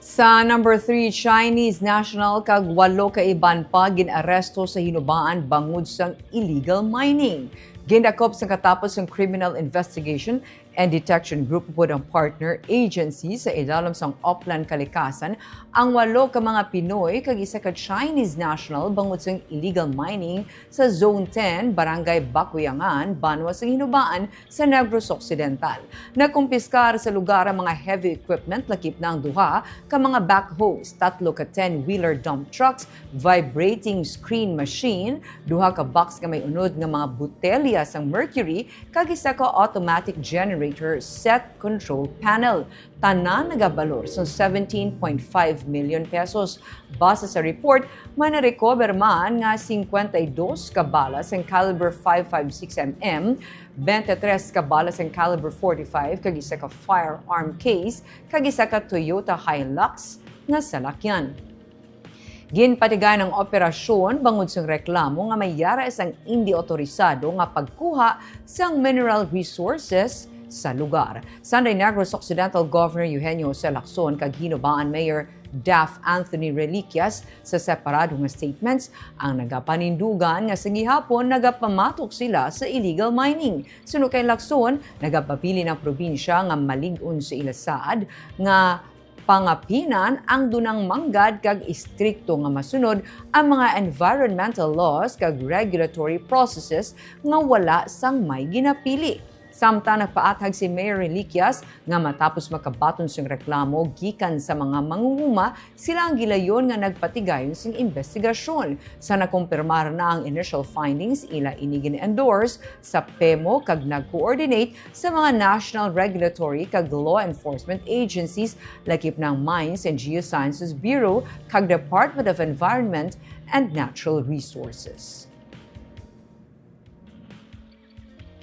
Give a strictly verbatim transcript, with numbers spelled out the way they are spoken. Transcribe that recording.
Sa number three, Chinese national kag walo ka iban pa gin-aresto sa Hinubaan bangod sang illegal mining. Gindakop sa katapos sang Criminal Investigation and Detection Group upod ang partner agency sa ilalim sang Oplan Kalikasan ang walo ka mga Pinoy kag isa ka Chinese national bangod sang illegal mining sa Zone ten, Barangay Bacuyangan, Banwa sang Hinubaan sa Negros Occidental. Nakumpiskar sa lugar ang mga heavy equipment, lakip na ang duha ka mga backhoes, tatlo ka ten-wheeler dump trucks, vibrating screen machine, duha ka box nga may unod nga mga botelya sang mercury, kag isa ka automatic generator set control panel. Tanan nagabalor sa seventeen point five million pesos. Base sa report, may na-recover man nga cincuenta y dos ka bala sang caliber five five six M M, twenty-three ka bala sang caliber forty-five, kag isa ka firearm case, kag isa ka Toyota Hilux nga salakyan. Ginpatigayon ang operasyon bangod sang reklamo nga may yara sang indi otorisado nga pagkuha sang mineral resources sa lugar. Sunday, Negros Occidental Governor Eugenio Jose Lacson kag Hinubaan Mayor Daph Anthony Reliquias sa separado nga statements ang nagapanindugan nga sa gihapon nagapamatok sila sa illegal mining. Suno kay Lacson, nagapabilin ang probinsya nga malig-on sa ila saad nga pangapinan ang dunang manggad kag istrikto nga masunod ang mga environmental laws kag regulatory processes nga wala sang may ginapili. Samtang nagpaathag si Mayor Reliquias nga matapos makabaton sing reklamo gikan sa mga mangunguma, sila ang gilayon nga nagpatigayon sing imbestigasyon. Sa nakumpirmar na ang initial findings, ila ini gin-endorse sa PEMO kag nag-coordinate sa mga national regulatory kag law enforcement agencies, lakip na ang Mines and Geosciences Bureau kag Department of Environment and Natural Resources.